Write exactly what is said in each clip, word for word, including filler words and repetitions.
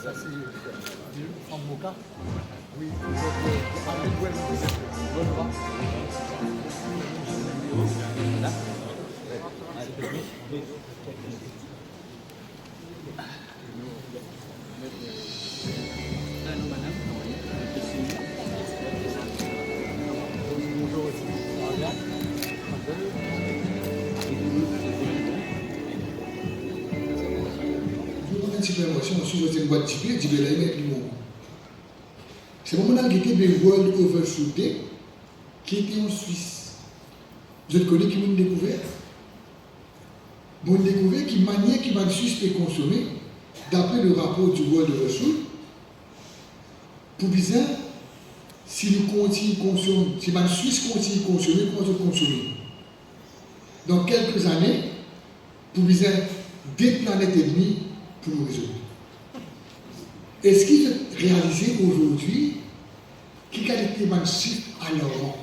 Sa se fanm Moka. Wi. Bonjour, enn ti pe emosion, si zot inn bwar dibe, dibe la inn met limon. Se moman la gete The World Overshoot Day, ki ete an Swis. Zot kone ki mo'nn dekouver? Mo'nn dekouver ki manier ki bann Swis pe konsome, dapre le rapor di World Overshoot, pou bizin, si nou kontign konsome, si bann Swis kontign konsome kouma zot konsome, dan kelke zane, pou bizin de planet edmi pou nouri zot. Eski zot realize azordi ki kalite bann sif alarman?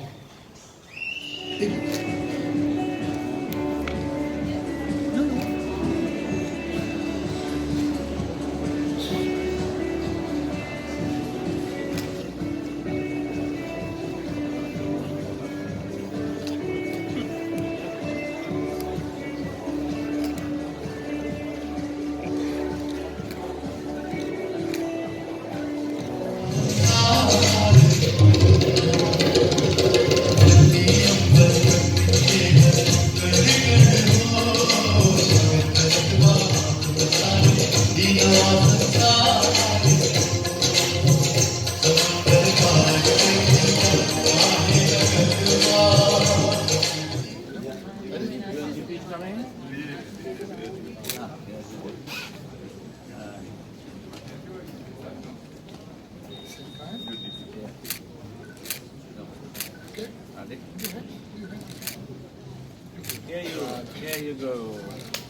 Here you, here you go.